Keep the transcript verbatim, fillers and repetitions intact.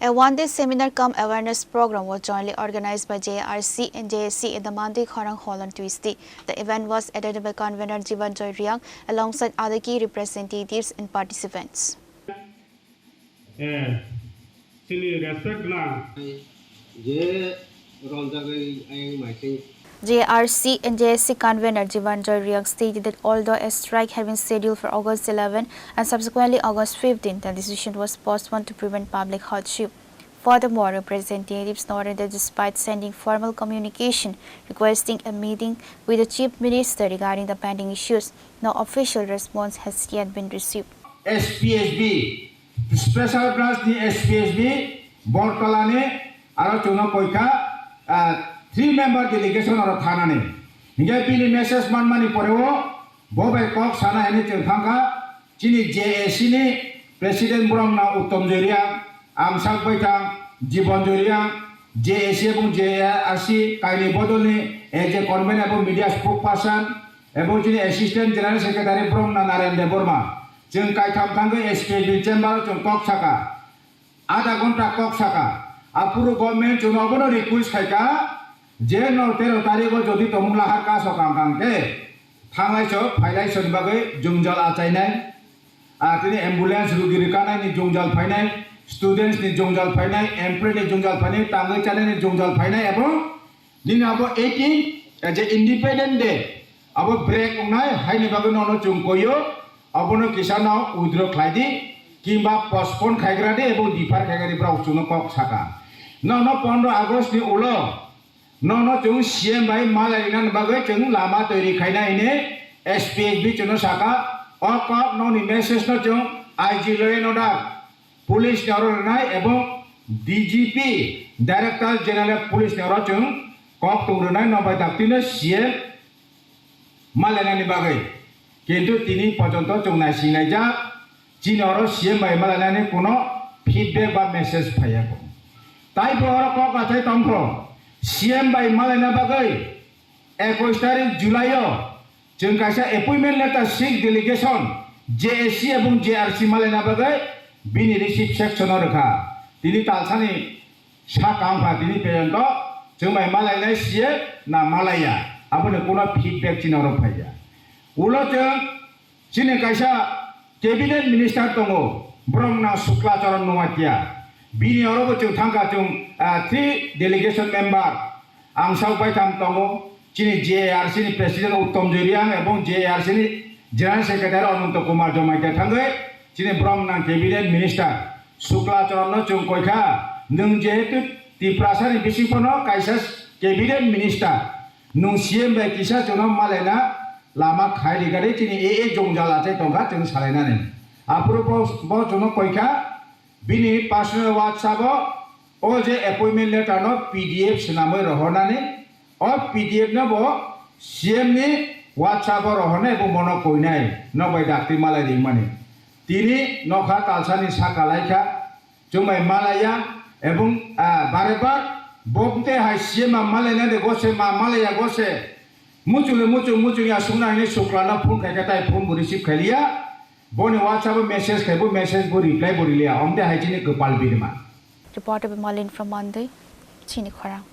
A one-day seminar cum awareness program was jointly organized by J R C and J A C at the Mandwi Khorang Hall on Tuesday. The event was attended by convener Jivan Joy Riang alongside other key representatives and participants. Eh, chini respect gwnang. Je rol jagwi ayang maising. J R C and J A C convener Jivan Joy Riang stated that although a strike had been scheduled for August eleven and subsequently August fifteen, the decision was postponed to prevent public hardship. Furthermore, representatives noted that despite sending formal communication requesting a meeting with the Chief Minister regarding the pending issues, no official response has yet been received. S P S B, Special Branch ni S P S B, Bortala ni aro chwngno koikha, ah, three member delegation aro thanani. Hinkhe bini message manmani poreo bo bai kok sana hwnwi chwng thangkha. Chini J A C ni President borok na Uttom Joy Riang, Amsak Baithang, Jibon Joy Riang, J A C ebong J R C kaini bodolni A J Convener ebong Media Spokesperson, ebong chini Assistant General Secretary borok na Naren Debbarma. Chwng kaitham thangwi S P S B chamber o chwng kok saka. Adha ghonta kok saka. Aphuru government chwngno obono request khaika je no tero tarikh o jodi tongmung lahar kaso kang kang khe thanglai so phailai soni bagwi jwngjal achainai. Ah, tini ambulance rugi rwkanai ni jwngjal phainai, students ni jwngjal phainai, employee ni jwngjal phainai, tangwi chanai ni jwngjal phainai, abo nini abo eighteen, eh, je Independent Day, abo break wngnai, haini bagwi nono chwng koio, abono kisa no withdraw khlai di, kimba postpone khaigra di, ebo defer khaigra di, borok chwngno kok saka. Nono pondro August ni ulo, nono chwng C M bai malai rinani bagwi chwng lama toiri khaina hini S P S B chwngno saka, o kok nokni message no chwng I G law and order police ni oro rwnai ebong D G P, Director General Police ni oro chwng kok tong rwnai, nobai daktino C M malainani bagwi. Kintu tini pojonto chwng naisinglaijak, chini oro C M bai malainani kuno feedback ba message phaiya kho. Tai bo oro kok achai tongkho, C M bai malaina bagwi ekush tarik July o chwng kaisa appointment letter six delegation J A C ebong J R C malaina bagwi bini receipt section o rwkha. Tini talsani saka wngkha tini pojonto chwng bai malainai C M na malaiya, aboni kuno feedback chini oro phaiya. Ulo chwng chini kaisa cabinet minister tongo, borok na Sukla Charan Noatia. Bini oro bo chwng thangkha chwng, ah, three delegation member, Angsak Baithang tongo, chini J A R C ni president Uttom Joy Riang ebong J A R C ni general secretary Ananto Kumar Jamatia thangwi chini borok nang cabinet minister Sukla Charan no chwng koikha, nwng jehetu Tiprasa ni bising phano kaisa cabinet minister, nwng C M bai kisa chwngno malaina lama khai rigari chini A A jwngjal achai tongkha chwng salainani. Aphuru bo, bo chwngno koikha, bini personal WhatsApp o o je appointment letter no P D F swnamwi rohornani, o P D F no bo C M ni WhatsApp o rohornai, bo bono koinai, nokbai dakti malai ringmani. Tini nokha talsani saka laikha, chwngbai malaiya, ebong, ah, bare bar, bo tei hai C M ma malaina de gose, ma malaiya gose, muchung le muchung, muchung ya sungna hini Suklano phone khaikha, tai phone bo receive khailiya, boni WhatsApp o message khai, bo message bo reply bo riliya, omte hai chini kwpal birma. Reporter by Malin from Mandwi, chini khorang.